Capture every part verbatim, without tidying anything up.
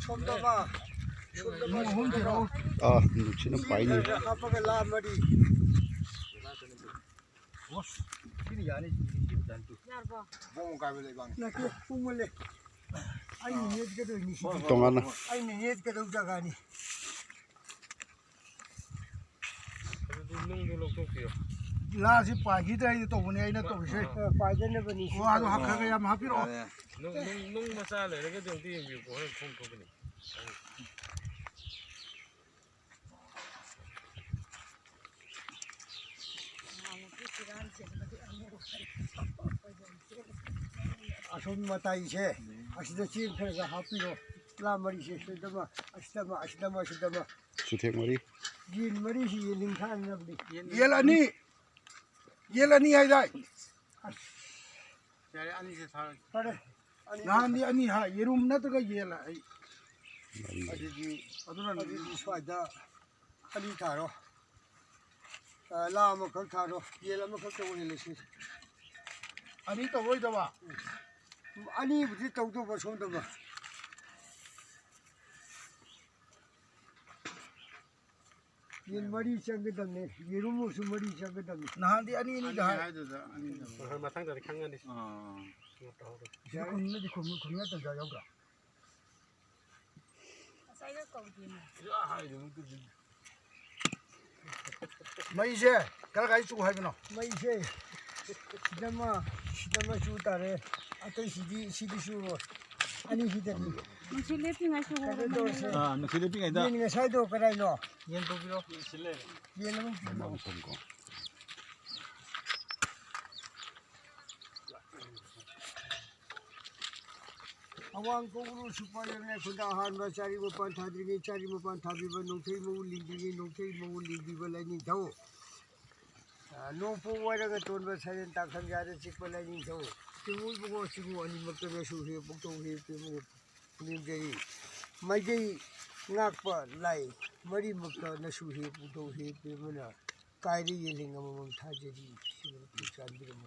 ꯁꯣꯝꯗ ꯑꯃ, ꯁꯣꯝꯗ ꯑꯃ, ꯁꯣꯝꯗ ꯑꯃ꯫ ꯑꯥ, ꯅꯨꯡꯁꯤꯠꯅ ꯄꯥꯏꯅꯤ꯫ ꯍꯥꯞꯄꯒ ꯂꯥ ꯃꯔꯤ꯫ ꯑꯣ, ꯁꯤꯗꯤ ꯌꯥꯅꯤ, ꯁꯤꯗꯤ ꯌꯥꯅꯤ꯫ ꯌꯥꯔꯕꯣ? ꯕꯣꯡ ꯀꯥꯏꯕ ꯂꯩꯕꯥꯛꯅꯤ꯫ ꯅꯠꯇꯦ, ꯄꯨꯡꯃꯜꯂꯦ꯫ ꯑꯩꯅ ꯅꯦꯠꯀꯗꯣꯏꯅꯤ ꯁꯤꯗꯤ꯫ ꯇꯣꯉꯥꯟꯅ꯫ ꯑꯩꯅ ꯅꯦꯠꯀꯗꯧ ꯖꯒꯥꯅꯤ꯫ ꯑꯗꯨꯗꯤ ꯅꯨꯡꯗꯨ ꯂꯧꯊꯣꯛꯄꯤꯌꯣ꯫ ꯂꯥꯁꯤ ꯄꯥꯏꯈꯤꯗ꯭ꯔꯦ ꯑꯩꯅ ꯇꯧꯕꯅꯦ, ꯑꯩꯅ ꯇꯧꯔꯤꯁꯦ꯫ ꯑ, ꯄꯥꯏꯗꯅꯕꯅꯤ ꯁꯤ꯫ ꯑꯣ, ꯑꯗꯨ ꯈꯔ ꯈꯔ ꯌꯥꯝ ꯍꯥꯞꯄꯤꯔꯛꯑꯣ꯫ ꯌꯥꯔꯦ꯫ ꯅꯨꯡ, ꯅꯨꯡ, ꯅꯨꯡ ꯃꯆꯥ ꯂꯩꯔꯒꯗꯤ ꯑꯃꯨꯛꯇ ꯌꯦꯡꯕꯤꯌꯨꯀꯣ, ꯍꯣꯔꯦꯟ ꯈꯣꯡ ꯊꯣꯛꯀꯅꯤ꯫ ꯑꯁꯣꯝ ꯃꯇꯥꯏꯁꯦ, ꯑꯁꯤꯗ ꯆꯦꯡ ꯈꯔ ꯈꯔ ꯍꯥꯞꯄꯤꯔꯣ꯫ ꯂꯥ ꯃꯔꯤꯁꯦ, ꯁꯤꯗ ꯑꯃ, ꯑꯁꯤꯗ ꯑꯃ, ꯑꯁꯤꯗ ꯑꯃ, ꯑꯁꯤꯗ ꯑꯃ꯫ ꯆꯨꯊꯦꯛ ꯃꯔꯤ꯫ ꯌꯦꯟ ꯃꯔꯤꯁꯤ ꯌꯦꯟ ꯅꯤꯡꯊꯥꯅꯕꯅꯤ꯫ ꯌꯦꯟ ꯑꯅꯤ꯫ ꯌꯦꯟ ꯑꯅꯤ ꯍꯥꯏꯗꯥꯏ? ꯌꯥꯔꯦ, ꯑꯅꯤꯁꯦ ꯊꯥꯔꯒꯦ꯫ ꯐꯔꯦ꯫ ꯑꯅꯤ ꯅꯍꯥꯟꯗꯤ ꯑꯅꯤ ꯍꯥꯏ, ꯌꯦꯔꯨꯝ ꯅꯠꯇ꯭ꯔꯒ ꯌꯦꯟ ꯍꯥꯏ꯫ ꯑꯗꯨꯗꯤ, ꯑꯗꯨꯅ ꯑꯗꯨꯗꯤ ꯁ꯭ꯋꯥꯏꯗ ꯑꯅꯤ ꯊꯥꯔꯣ꯫ ꯑ, ꯂꯥ ꯑꯃꯈꯛ ꯊꯥꯔꯣ꯫ ꯌꯦꯟ ꯑꯃꯈꯛꯇ ꯑꯣꯏꯍꯜꯂꯁꯤ꯫ ꯑꯅꯤ ꯇꯧꯔꯣꯏꯗꯕ? ꯑꯅꯤꯕꯨꯗꯤ ꯇꯧꯗꯧꯕ ꯁꯣꯝꯗꯕ꯫ ꯌꯦꯟ ꯃꯔꯤ ꯆꯪꯒꯗꯕꯅꯤ, ꯌꯦꯔꯨꯝ ꯑꯃꯁꯨ ꯃꯔꯤ ꯆꯪꯒꯗꯕꯅꯤ꯫ ꯅꯍꯥꯟꯗꯤ ꯑꯅꯤ ꯑꯅꯤꯗ ꯑꯅꯤ ꯍꯥꯏ꯫ ꯍꯥꯏꯗꯨꯗ ꯑꯅꯤꯗ꯫ ꯍꯣꯏ, ꯃꯊꯪꯗꯗꯤ ꯈꯪꯒꯅꯤ꯫ ꯑꯥ꯫ ꯈꯨꯟꯅꯗꯤ ꯈꯨꯟ-, ꯈꯨꯟꯅ ꯇꯟꯖꯥ ꯌꯥꯎꯗ꯭ꯔꯥ? ꯉꯁꯥꯏꯒ ꯀꯧꯗꯦꯅꯦ꯫ ꯃꯩꯁꯦ ꯀꯔ ꯀꯥꯏ ꯆꯨ ꯍꯥꯏꯕꯅꯣ? ꯃꯩꯁꯦ ꯁꯤꯗꯃ, ꯁꯤꯗꯃ ꯆꯨ ꯇꯥꯔꯦ꯫ ꯑꯇꯩꯁꯤꯗꯤ, ꯁꯤꯗꯤ ꯆꯨꯔꯣꯏ꯫ ꯑꯅꯤꯁꯤꯗꯅꯤ꯫ ꯅꯨꯡꯁꯤꯠ ꯂꯦꯞꯄꯤꯉꯩ ꯆꯨꯍꯧꯔꯣ꯫ ꯀꯩꯅꯣ ꯇꯧꯔꯁꯦ꯫ ꯑꯥ, ꯅꯨꯡꯁꯤꯠ ꯂꯦꯞꯄꯤꯉꯩꯗ꯫ ꯌꯦꯟ ꯉꯁꯥꯏꯗꯣ ꯀꯗꯥꯏꯅꯣ? ꯌꯦꯟ ꯄꯨꯕꯤꯔꯣ꯫ ꯌꯦꯟ ꯑꯃ ꯄꯨꯕꯤꯔꯣ꯫ ꯑꯋꯥꯡ ꯀꯧꯕ꯭ꯔꯨ ꯁꯨꯄꯔ ꯌꯥꯏꯃ ꯈꯨꯟꯗ ꯑꯍꯥꯟꯕ ꯆꯥꯔꯤ ꯃꯄꯥꯟ ꯊꯥꯗ꯭ꯔꯤꯉꯩ ꯆꯥꯔꯤ ꯃꯄꯥꯟ ꯊꯥꯕꯤꯕ ꯅꯣꯡꯊꯩ ꯃꯍꯨ ꯂꯤꯡꯗ꯭ꯔꯤꯉꯩ ꯅꯣꯡꯊꯩ ꯃꯍꯨ ꯂꯤꯡꯕꯤꯕ ꯂꯥꯏꯅꯤꯡꯊꯧ꯫ ꯑ, ꯅꯣꯡꯄꯣꯛ ꯋꯥꯏꯔꯒ ꯇꯣꯟꯕ ꯁꯔꯦꯟ ꯇꯥꯡꯈꯪ ꯌꯥꯗ ꯆꯤꯛꯄ ꯂꯥꯏꯅꯤꯡꯊꯧ꯫ ꯆꯤꯡꯉꯨ ꯏꯕꯨꯡꯉꯣ ꯆꯤꯡꯉꯨ ꯑꯅꯤꯃꯛꯇ ꯅꯁꯨ ꯍꯦ ꯄꯨꯡꯊꯧ ꯍꯦ ꯄꯦꯝꯃ ꯄꯨꯛꯅꯤꯡꯖꯔꯤ꯫ ꯃꯥꯏꯀꯩ ꯉꯥꯛꯄ ꯂꯥꯏ ꯃꯔꯤꯃꯛꯇ ꯅꯁꯨ ꯍꯦ ꯄꯨꯡꯊꯧ ꯍꯦ ꯄꯦꯝꯃꯅ ꯀꯥꯏꯔꯤ ꯌꯦꯜꯂꯤꯡ ꯑꯃꯃꯝ ꯊꯥꯖꯔꯤ꯫ ꯁꯤꯕꯨ ꯆꯥꯟꯕꯤꯔꯝꯃꯨ꯫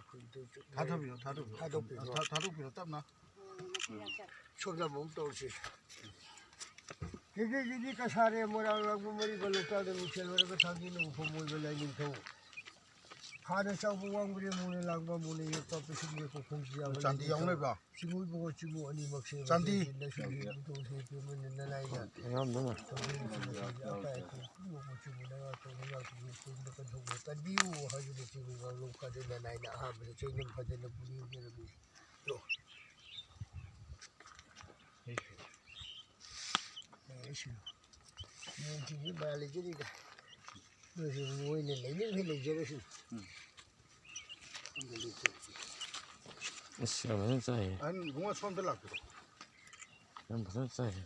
ꯊꯥꯗꯕꯤꯔꯣ, ꯊꯥꯗꯕꯤꯔꯣ꯫ ꯊꯥꯗꯣꯛꯄꯤꯔꯣ꯫ ꯊꯥ-, ꯊꯥꯗꯣꯛꯄꯤꯔꯣ, ꯇꯞꯅ꯫ ꯁꯣꯝꯗ ꯑꯃꯨꯛ ꯇꯧꯁꯤ꯫ ꯀꯦꯀꯦꯒꯤꯗꯤ ꯀꯁꯥꯔꯦ, ꯃꯣꯏꯔꯥꯡ ꯂꯥꯡꯕ ꯃꯔꯤꯕ ꯂꯣꯛꯇꯥꯛꯗ ꯃꯤꯡꯁꯦꯜ ꯑꯣꯏꯔꯒ ꯊꯥꯡꯖꯤꯡ ꯅꯣꯡꯐꯝ ꯑꯣꯏꯕ ꯂꯥꯏꯅꯤꯡꯊꯧ꯫ ꯍꯥꯟꯅ ꯆꯥꯎꯕ ꯋꯥꯡꯕ꯭ꯔꯦ ꯃꯨꯅ ꯂꯥꯡꯕ ꯃꯨꯅ ꯌꯦꯛꯄ ꯄꯤꯁꯨꯝ ꯌꯦꯛꯄ ꯈꯣꯡꯁꯤ ꯌꯥꯕ ꯆꯥꯟꯗꯤ ꯂꯥꯏꯅꯤꯡꯊꯧ꯫ ꯌꯥꯎꯅꯕ꯭ꯔꯣ? ꯆꯤꯡꯃꯨ ꯏꯕꯨꯡꯉꯣ ꯆꯤꯡꯃꯨ ꯑꯅꯤꯃꯛꯁꯦ ꯆꯥꯟꯗꯤ꯫ ꯃꯇꯨꯡ ꯏꯟꯅ ꯁꯨꯝ ꯌꯦꯛ ꯃꯇꯨꯡ ꯁꯨꯝ ꯄꯤꯌꯨ ꯃꯅꯤꯅ ꯅꯥꯏꯅ꯫ ꯑꯌꯥꯝꯕꯅ꯫ ꯆꯥꯟꯗꯤ ꯃꯆꯨ ꯃꯆꯨꯒꯤ ꯑꯀꯥꯏ ꯑꯇꯣꯏ ꯄꯨꯝꯅꯃꯛꯄꯨ ꯆꯤꯡꯃꯨ ꯅꯥꯏꯔ ꯇꯧꯕ ꯉꯥꯛꯄꯒꯤ ꯈꯨꯔꯨꯝꯅ ꯀꯟꯊꯣꯛꯅ ꯀꯟꯕꯤꯌꯨ ꯍꯥꯏꯗꯨꯅ ꯆꯤꯡꯃꯨ ꯉꯥꯡꯂꯣꯝ ꯀꯥꯗꯨꯅ ꯅꯥꯏꯅ ꯑꯍꯥꯟꯕꯗ ꯆꯩꯅꯝ ꯐꯖꯅ ꯄꯨꯅꯤꯡꯖꯔꯝꯃꯤ꯫ ꯗꯣ꯫ ꯂꯩꯔꯁꯅꯨ꯫ ꯅꯣꯡ ꯆꯤꯡꯁꯤ ꯃꯔꯥ ꯂꯩꯖꯔꯤꯗ꯫ ꯅꯣꯏꯁꯨ ꯃꯣꯏꯅ ꯂꯩꯅꯤꯡꯈꯩ ꯂꯩꯖꯔꯁꯅꯨ꯫ ꯎꯝ꯫ ꯑꯁ, ꯌꯥꯝ ꯐꯖꯅ ꯆꯥꯏꯌꯦ꯫ ꯑꯍꯟ ꯏꯕꯨꯡꯉꯣ ꯁꯣꯝꯗ ꯂꯥꯛꯄꯤꯔꯣ꯫ ꯌꯥꯝ ꯐꯖꯅ ꯆꯥꯏꯌꯦ꯫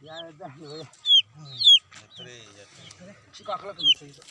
ꯌꯥꯔꯦꯗ, ꯂꯣꯏꯔꯦ꯫ ꯌꯥꯗ꯭ꯔꯦ, ꯌꯥꯗ꯭ꯔꯦ꯫ ꯁꯤ ꯀꯥꯈꯠꯂꯛꯀꯅꯨ, ꯀꯩꯗ꯫